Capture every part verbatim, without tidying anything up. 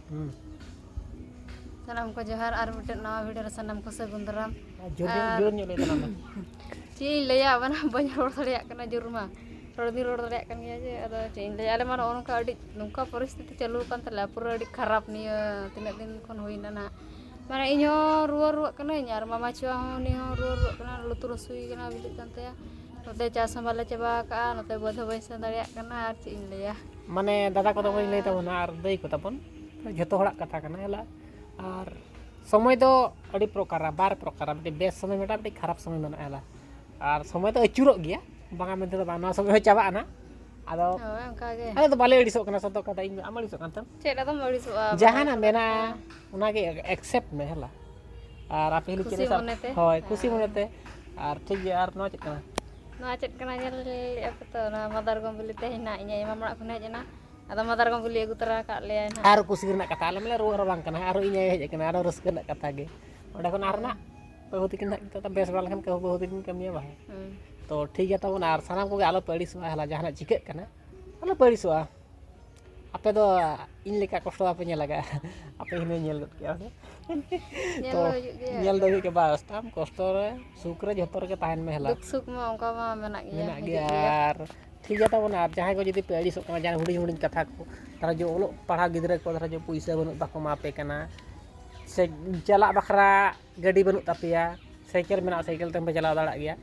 ᱦᱩᱸ᱾ ᱥᱟᱱᱟᱢ ᱠᱚ ᱡᱚᱦᱟᱨ, ᱟᱨ ᱢᱤᱫᱴᱮᱱ ᱱᱟᱣᱟ ᱵᱷᱤᱰᱤᱭᱳ ᱨᱮ ᱥᱟᱱᱟᱢ ᱠᱚ ᱥᱟᱹᱜᱩᱱ ᱫᱟᱨᱟᱢ᱾ ᱟᱨ ᱡᱳᱨ ᱧᱚᱜ, ᱟᱨ ᱡᱳᱨ ᱧᱚᱜ ᱞᱟᱹᱭ ᱛᱟᱞᱟᱝ ᱢᱮ᱾ ᱪᱮᱫ ᱤᱧ ᱞᱟᱹᱭᱟ, ᱢᱟᱱᱮ ᱵᱟᱹᱧ ᱨᱚᱲ ᱫᱟᱲᱮᱭᱟᱜ ᱠᱟᱱᱟ ᱡᱳᱨ ᱢᱟ᱾ ᱨᱚᱲ ᱫᱩᱧ ᱨᱚᱲ ᱫᱟᱲᱮᱭᱟᱜ ᱠᱟᱱ ᱜᱮᱭᱟ ᱡᱮ, ᱟᱫᱚ ᱪᱮᱫ ᱤᱧ ᱞᱟᱹᱭᱟ, ᱟᱞᱮ ᱢᱟ ᱱᱚᱜᱼᱚ ᱱᱚᱝᱠᱟ ᱟᱹᱰᱤ ᱱᱚᱝᱠᱟ ᱯᱚᱨᱤᱥᱛᱷᱤᱛᱤ ᱪᱟᱹᱞᱩ ᱟᱠᱟᱱ ᱛᱟᱞᱮᱭᱟ, ᱯᱩᱨᱟᱹ ᱟᱹᱰᱤ ᱠᱷᱟᱨᱟᱯ ᱱᱤᱭᱟᱹ ᱛᱤᱱᱟᱹᱜ ᱫᱤᱱ ᱠᱷᱚᱱ ᱦᱩᱭᱱᱟ ᱱᱟᱦᱟᱜ᱾ ᱢᱟᱱᱮ ᱤᱧ ᱦᱚᱸ ᱨᱩᱣᱟᱹ ᱨᱩᱣᱟᱹᱜ ᱠᱟᱹᱱᱟᱹᱧ, ᱟᱨ ᱢᱟᱢᱟ ᱪᱷᱩᱣᱟ ᱦᱚᱸ, ᱩᱱᱤ ᱦᱚᱸ ᱨᱩᱣᱟᱹ ᱨᱩᱣᱟᱹᱜ ᱠᱟᱱᱟ, ᱞᱩᱛᱩᱨ ᱦᱟᱹᱥᱩᱭᱮ ᱠᱟᱱᱟ, ᱵᱤᱞᱤᱜ ᱠᱟᱱ ᱛᱟᱭᱟ᱾ ᱱᱚᱛᱮ ᱪᱟᱥ ᱦᱚᱸ ᱵᱟᱞᱮ ᱪᱟᱵᱟ ᱟᱠᱟᱜᱼᱟ, ᱱᱚᱛᱮ ᱵᱟᱹᱫᱽ ᱦᱚᱸ ᱵᱟᱹᱧ ᱥᱮᱱ ᱫᱟᱲᱮᱭᱟᱜ ᱠᱟᱱᱟ, ᱟᱨ ᱪᱮᱫ ᱤᱧ ᱞᱟᱹᱭᱟ᱾ ᱢᱟᱱᱮ ᱫᱟᱫᱟ ᱠᱚᱫᱚ ᱵᱚᱱ ᱞᱟᱹᱭ ᱟᱨ ᱛᱟᱵᱚᱱᱟ, ᱟᱨ ᱫᱟᱹᱭ ᱠᱚ ᱛᱟᱵᱚᱱ, ᱡᱷᱚᱛᱚ ᱦᱚᱲᱟᱜ ᱠᱟᱛᱷᱟ ᱠᱟᱱᱟ ᱦᱮᱞᱟ᱾ ᱟᱨ ᱥᱚᱢᱚᱭ ᱫᱚ ᱟᱹᱰᱤ ᱯᱨᱚᱠᱟᱨᱟ, ᱵᱟᱨ ᱯᱨᱚᱠᱟᱨᱟ, ᱢᱤᱫᱴᱤᱡ ᱵᱮᱥ ᱥᱚᱢᱚᱭ ᱢᱮᱱᱟᱜᱼᱟ, ᱢᱤᱫᱴᱤᱡ ᱠᱷᱟᱨᱟᱯ ᱥᱚᱢᱚᱭ ᱢᱮᱱᱟᱜᱼᱟ ᱦᱮᱞᱟ᱾ ᱟᱨ ᱥᱚᱢᱚᱭ ᱫᱚ ᱟᱹᱪᱩᱨᱚᱜ ᱜᱮᱭᱟ, ᱵᱟᱝᱟ ᱢᱮᱱᱛᱮ ᱫᱚ ᱵᱟᱝ, ᱱᱚᱣᱟ ᱥᱚᱢᱚᱭ ᱦᱚᱸ ᱪᱟᱵᱟᱜᱼᱟ ᱱᱟᱜ᱾ ᱟᱫᱚ ᱦᱳᱭ, ᱚᱱᱠᱟ ᱜᱮ᱾ ᱟᱞᱮ ᱫᱚ ᱵᱟᱞᱮ ᱟᱹᱲᱤᱥᱚᱜ ᱠᱟᱱᱟ, ᱥᱚᱛᱚ ᱠᱟᱛᱷᱟ, ᱤᱧ ᱟᱢ ᱟᱹᱲᱤᱥᱚᱜ ᱠᱟᱱ ᱛᱮᱢ? ᱪᱮᱫ ᱟᱫᱚᱢ ᱟᱹᱲᱤᱥᱚᱜᱼᱟ, ᱡᱟᱦᱟᱱᱟᱜ ᱵᱟᱲᱟᱭ ᱢᱮᱱᱟᱜᱼᱟ, ᱠᱟᱱᱟ᱾ ᱚᱱᱟᱜᱮ accept ᱢᱮ ᱦᱮᱞᱟ᱾ ᱟᱨ ᱟᱯᱮ ᱦᱤᱞᱤ ᱠᱩᱥᱤ ᱪᱮᱫ ᱞᱮᱠᱟ? ᱢᱚᱱᱮᱛᱮ᱾ ᱦᱳᱭ, ᱠᱩᱥᱤ ᱦᱮᱸ᱾ ᱢᱚᱱᱮᱛᱮ᱾ ᱟᱨ ᱴᱷᱤᱠ ᱜᱮᱭᱟ, ᱟᱨ ᱱᱚᱣᱟ ᱪᱮᱫ ᱠᱟᱱᱟ? ᱱᱚᱣᱟ ᱪᱮᱫ ᱠᱟᱱᱟ ᱧᱮᱞ ᱞᱮᱫᱼᱟ ᱯᱮ ᱛᱚ? ᱚᱱᱟ ᱢᱟᱫᱟᱨᱜᱚᱢ ᱵᱤᱞᱤ ᱛᱮᱦᱮᱧ ᱱᱟᱜ ᱤᱧ ᱟᱭᱳ ᱢᱟᱢᱟ ᱚᱲᱟᱜ ᱠᱷᱚᱱ ᱦᱮᱡ ᱮᱱᱟ᱾ ᱟᱫᱚ ᱢᱟᱫᱟᱨᱜᱚᱢ ᱵᱤᱞᱤ ᱟᱹᱜᱩ ᱛᱚᱨᱟ ᱟᱠᱟᱫ ᱞᱮᱭᱟᱭ ᱱᱟᱜ᱾ ᱟᱨ ᱠᱩᱥᱤ ᱨᱮᱱᱟᱜ ᱠᱟᱛᱷᱟ, ᱟᱞᱮ ᱢᱟᱞᱮ ᱨᱩᱣᱟᱹᱜ ᱨᱮ ᱵᱟᱝ ᱠᱟᱱᱟ, ᱟᱨᱚ ᱤᱧ ᱟᱭᱳ ᱦᱮᱡ ᱟᱠᱟᱱᱟ, ᱟᱨᱚ ᱨᱟᱹᱥᱠᱟᱹ ᱨᱮᱱᱟᱜ ᱠᱟᱛᱷᱟ ᱜᱮ᱾ ᱚᱸᱰᱮ ᱠᱷᱚᱱ ᱟᱨ ᱦᱮᱸ᱾ ᱱᱟᱜ ᱵᱟᱹᱦᱩ ᱛᱟᱹᱠᱤᱱ ᱱᱟᱜ ᱱᱤᱛᱚᱜ ᱫᱚ ᱵᱮᱥ ᱵᱟᱲᱟ ᱞᱮᱱᱠᱷᱟᱱ ᱠᱟᱹᱦᱩ ᱵᱟᱹᱦᱩ ᱛᱟᱹᱠᱤᱱ ᱠᱟᱹᱢᱤᱭᱟ ᱵᱟᱦᱟ᱾ ᱦᱮᱸ᱾ ᱛᱚ ᱴᱷᱤᱠ ᱜᱮᱭᱟ ᱛᱟᱵᱚᱱ, ᱟᱨ ᱥᱟᱱᱟᱢ ᱠᱚᱜᱮ ᱟᱞᱚ ᱯᱮ ᱟᱹᱲᱤᱥᱚᱜᱼᱟ ᱦᱮᱞᱟ, ᱡᱟᱦᱟᱱᱟᱜ ᱪᱤᱠᱟᱹᱜ ᱠᱟᱱᱟ, ᱟᱞᱚ ᱯᱮ ᱟᱹᱲᱤᱥᱚᱜᱼᱟ᱾ ᱟᱯᱮ ᱫᱚ ᱤᱧ ᱞᱮᱠᱟ ᱠᱚᱥᱴᱚ ᱵᱟᱯᱮ ᱧᱮᱞ ᱟᱠᱟᱫᱼᱟ᱾ ᱟᱯᱮ ᱦᱤᱱᱟᱹᱧ ᱧᱮᱞ ᱜᱚᱫ ᱠᱮᱜᱼᱟ ᱥᱮ? ᱧᱮᱞ ᱛᱚ, ᱫᱚ ᱦᱩᱭᱩᱜ ᱜᱮᱭᱟ᱾ ᱧᱮᱞ ᱫᱚ ᱦᱩᱭᱩᱜ ᱜᱮᱭᱟ, ᱵᱟᱥ ᱛᱟᱢ ᱠᱚᱥᱴᱚ ᱨᱮ, ᱥᱩᱠ ᱨᱮ, ᱡᱷᱚᱛᱚ ᱨᱮᱜᱮ ᱛᱟᱦᱮᱱ ᱢᱮ ᱦᱮᱞᱟ᱾ ᱫᱩᱠ ᱥᱩᱠ ᱢᱟ ᱚᱱᱠᱟ ᱢᱟ ᱢᱮᱱᱟᱜ ᱜᱮᱭᱟ, ᱢᱮᱱᱟᱜ ᱦᱤᱡᱩᱜ ᱜᱮᱭᱟ᱾ ᱜᱮᱭᱟ᱾ ᱟᱨ ᱴᱷᱤᱠ ᱜᱮᱭᱟ ᱛᱟᱵᱚᱱᱟ, ᱟᱨ ᱡᱟᱦᱟᱸᱭ ᱠᱚ ᱡᱩᱫᱤ ᱯᱮ ᱟᱹᱲᱤᱥᱚᱜ ᱠᱟᱱᱟ, ᱡᱟᱦᱟᱸᱭ ᱦᱩᱰᱤᱧ ᱦᱩᱰᱤᱧ ᱠᱟᱛᱷᱟ ᱠᱚ, ᱛᱟᱦᱚᱞᱮ ᱡᱮ ᱚᱞᱚᱜ ᱯᱟᱲᱦᱟᱣ ᱜᱤᱫᱽᱨᱟᱹ ᱠᱚ, ᱛᱟᱦᱚᱞᱮ ᱡᱮ ᱯᱩᱭᱥᱟᱹ ᱵᱟᱹᱱᱩᱜ ᱛᱟᱠᱚ ᱮᱢᱟ ᱯᱮ ᱠᱟᱱᱟ, ᱥᱮ ᱪᱟᱞᱟᱜ ᱵᱟᱠᱷᱨᱟ ᱜᱟᱹᱰᱤ ᱵᱟᱹᱱᱩᱜ ᱛᱟᱯᱮᱭᱟ, ᱥᱟᱭᱠᱮᱞ ᱢᱮᱱᱟᱜᱼᱟ, ᱥᱟᱭᱠᱮᱞ ᱛᱮᱦᱚᱸ ᱯᱮ ᱪᱟᱞᱟᱣ ᱫᱟᱲᱮᱭᱟᱜ ᱜᱮᱭᱟ,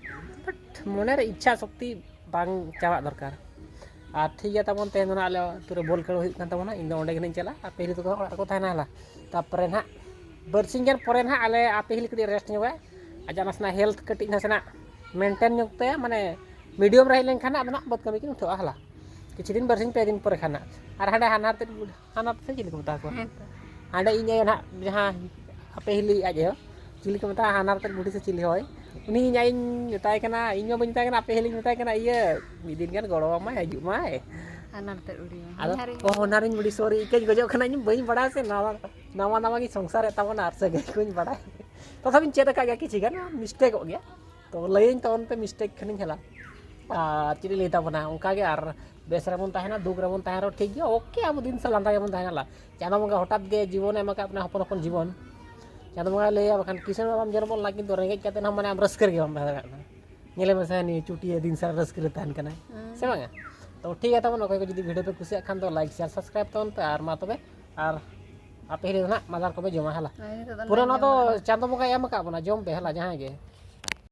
but ᱢᱚᱱᱮᱨᱮ ᱤᱪᱪᱷᱟ ᱥᱚᱠᱛᱤ ᱵᱟᱝ ᱪᱟᱵᱟᱜ ᱫᱚᱨᱠᱟᱨ᱾ ᱟᱨ ᱴᱷᱤᱠ ᱜᱮᱭᱟ ᱛᱟᱵᱚᱱ, ᱛᱮᱦᱮᱧ ᱫᱚ ᱱᱟᱜ ᱟᱞᱮ ᱟᱹᱛᱩ ᱨᱮ ᱵᱚᱞ ᱠᱷᱮᱞ ᱦᱩᱭᱩᱜ ᱠᱟᱱ ᱛᱟᱵᱚᱱᱟ, ᱤᱧ ᱫᱚ ᱚᱸᱰᱮ ᱜᱮ ᱱᱟᱜ ᱤᱧ ᱪᱟᱞᱟᱜᱼᱟ, ᱟᱯᱮ ᱦᱤᱞᱤ ᱛᱟᱠᱚ ᱫᱚ ᱚᱲᱟᱜ ᱨᱮᱠᱚ ᱛᱟᱦᱮᱱᱟ ᱦᱮᱞᱟ᱾ ᱛᱟᱨᱯᱚᱨᱮ ᱱᱟᱜ ᱵᱟᱨᱥᱤᱧ ᱜᱟᱱ ᱯᱚᱨᱮ ᱱᱟᱜ ᱟᱞᱮ ᱟᱯᱮ ᱦᱤᱞᱤ ᱠᱟᱹᱴᱤᱡ rest ᱧᱚᱜᱟᱭ, ᱟᱡᱟᱜ ᱱᱟᱥᱮᱱᱟᱜ health ᱠᱟᱹᱴᱤᱡ ᱱᱟᱥᱮᱱᱟᱜ maintain ᱧᱚᱜ ᱛᱟᱭᱟ, ᱢᱟᱱᱮ medium ᱨᱮ ᱦᱮᱡ ᱞᱮᱱᱠᱷᱟᱱ ᱟᱫᱚ ᱱᱟᱜ ᱵᱟᱹᱫᱽ ᱠᱟᱹᱢᱤ ᱠᱤᱱ ᱩᱴᱷᱟᱹᱜᱼᱟ ᱦᱮᱞᱟ᱾ ᱠᱤᱪᱷᱩ ᱫᱤᱱ, ᱵᱟᱨᱥᱤᱧ ᱯᱮ ᱫᱤᱱ ᱯᱚᱨᱮ ᱠᱷᱟᱱ ᱱᱟᱜ᱾ ᱟᱨ ᱦᱟᱸᱰᱮ ᱦᱟᱱᱦᱟᱨ ᱛᱮᱫ, ᱦᱟᱱᱦᱟᱨ ᱛᱮᱫ ᱪᱤᱞᱤ ᱠᱚ ᱢᱮᱛᱟ ᱠᱚᱣᱟ? ᱦᱮᱸ ᱛᱚ᱾ ᱦᱟᱸᱰᱮ ᱤᱧ ᱟᱭᱳ ᱱᱟᱜ, ᱡᱟᱦᱟᱸ ᱟᱯᱮ ᱦᱤᱞᱤ ᱟᱡ ᱟᱭᱳ, ᱪᱤᱞᱤ ᱠᱚ ᱢᱮᱛᱟᱜᱼᱟ, ᱦᱟᱱᱦᱟᱨ ᱛᱮᱫ ᱵᱩᱰᱷᱤ ᱥᱮ ᱪᱤᱞᱤ ᱦᱳᱭ, ᱩᱱᱤ ᱤᱧ ᱟᱭᱳᱧ ᱢᱮᱛᱟᱭ ᱠᱟᱱᱟ, ᱤᱧ ᱢᱟ ᱵᱟᱹᱧ ᱢᱮᱛᱟᱭ ᱠᱟᱱᱟ, ᱤᱭᱟᱹ, ᱢᱤᱫ ᱫᱤᱱ ᱜᱟᱱ ᱜᱚᱲᱚ ᱟᱢᱟᱭ, ᱦᱤᱡᱩᱜ ᱢᱟᱭ᱾ ᱦᱟᱱᱦᱟᱨ ᱛᱮᱫ ᱵᱩᱰᱷᱤ ᱢᱟ᱾ ᱟᱫᱚ, ᱦᱟᱱᱦᱟᱨᱤᱧ ᱚ, ᱦᱟᱱᱦᱟᱨᱤᱧ ᱵᱩᱰᱷᱤ, sorry, ᱤᱠᱟᱹᱧ ᱜᱚᱡᱚᱜ ᱠᱟᱱᱟ, ᱤᱧ ᱵᱟᱹᱧ ᱵᱟᱲᱟᱭᱟ ᱥᱮ, ᱱᱟᱣᱟ, ᱱᱟᱣᱟ ᱱᱟᱣᱟ ᱜᱤᱧ ᱥᱚᱝᱥᱟᱨᱮᱫ ᱛᱟᱵᱚᱱᱟ, ᱟᱨ ᱥᱟᱹᱜᱟᱹᱭ ᱠᱚᱧ ᱵᱟᱲᱟᱭ᱾ ᱛᱚᱛᱷᱟᱯᱤᱧ ᱪᱮᱫ ᱟᱠᱟᱫ ᱜᱮᱭᱟ ᱠᱤᱪᱷᱤ ᱜᱟᱱ, mistakeᱚᱜ ᱜᱮᱭᱟ᱾ ᱛᱚ, ᱞᱟᱹᱭᱟᱹᱧ ᱛᱟᱵᱚᱱ ᱯᱮ, mistake ᱠᱷᱟᱱᱤᱧ ᱦᱮᱞᱟ᱾ ᱟᱨ ᱪᱮᱫ ᱤᱧ ᱞᱟᱹᱭ ᱛᱟᱵᱚᱱᱟ, ᱚᱱᱠᱟ ᱜᱮ ᱟᱨ ᱵᱮᱥ ᱨᱮᱵᱚᱱ ᱛᱟᱦᱮᱱᱟ, ᱫᱩᱠ ᱨᱮᱵᱚᱱ ᱛᱟᱦᱮᱱ ᱨᱮᱦᱚᱸ ᱴᱷᱤᱠ ᱜᱮᱭᱟ, ᱳᱠᱮ, ᱟᱵᱚ ᱫᱤᱱ ᱥᱟᱞ ᱞᱟᱸᱫᱟ ᱜᱮᱵᱚᱱ ᱛᱟᱦᱮᱱᱟ᱾ ᱞᱟ ᱪᱟᱸᱫᱚ ᱵᱚᱸᱜᱟ ᱦᱚᱴᱟᱛ ᱜᱮ ᱡᱤᱵᱚᱱᱮ ᱮᱢ ᱟᱠᱟᱫ ᱵᱚᱱᱟ, ᱦᱚᱯᱚᱱ ᱦᱚᱯᱚᱱ ᱡᱤᱵᱚᱱ᱾ ᱪᱟᱸᱫᱚ ᱵᱚᱸᱜᱟᱭ ᱞᱟᱹᱭᱟ, ᱵᱟᱠᱷᱟᱱ ᱠᱤᱥᱟᱹᱬ ᱢᱟ ᱵᱟᱢ ᱡᱚᱱᱢᱚᱜ ᱞᱟᱹᱜᱤᱫ ᱫᱚ, ᱨᱮᱸᱜᱮᱡ ᱠᱟᱛᱮ ᱦᱚᱸ ᱢᱟᱱᱮ ᱟᱢ ᱨᱟᱹᱥᱠᱟᱹ ᱨᱮᱜᱮ ᱵᱟᱢ ᱛᱟᱦᱮᱸ ᱫᱟᱲᱮᱭᱟᱜ ᱠᱟᱱᱟ᱾ ᱧᱮᱞᱮ ᱢᱮᱥᱮ, ᱱᱤᱭᱟᱹ ᱪᱩᱴᱤᱭᱟᱹ ᱫᱤᱱ ᱥᱟᱞ ᱨᱟᱹᱥᱠᱟᱹ ᱨᱮ ᱛᱟᱦᱮᱱ ᱠᱟᱱᱟᱭ, ᱥᱮ ᱵᱟᱝᱟ? ᱛᱚ ᱴᱷᱤᱠ ᱜᱮᱭᱟ ᱛᱟᱵᱚᱱ, ᱚᱠᱚᱭ ᱠᱚ ᱡᱩᱫᱤ ᱵᱷᱤᱰᱤᱭᱳ ᱯᱮ ᱠᱩᱥᱤᱭᱟᱜ ᱠᱷᱟᱱ ᱫᱚ ᱞᱟᱭᱤᱠ, ᱥᱮᱭᱟᱨ, ᱥᱟᱵᱥᱠᱨᱟᱭᱤᱵ ᱛᱟᱵᱚᱱ ᱯᱮ᱾ ᱟᱨ ᱢᱟ ᱛᱚᱵᱮ, ᱟᱨ ᱟᱯᱮ ᱦᱤᱞᱳᱜ ᱫᱚ ᱱᱟᱦᱟᱜ ᱢᱟᱫᱟᱨ ᱠᱚᱯᱮ ᱡᱚᱢᱟ, ᱦᱮᱞᱟ᱾ ᱦᱳᱭ, ᱱᱤᱛᱚᱜ ᱫᱚ ᱯᱩᱨᱟᱹ ᱱᱟᱦᱟᱜ ᱱᱚᱣᱟ ᱫᱚ ᱡᱚᱢ ᱪᱟᱸᱫᱚ ᱵᱚᱸᱜᱟᱭ ᱮᱢ ᱟᱠᱟᱫ ᱵᱚᱱᱟ, ᱡᱚᱢ ᱯᱮ, ᱦᱮᱞᱟ, ᱡᱟᱦᱟᱸᱭ ᱜᱮ᱾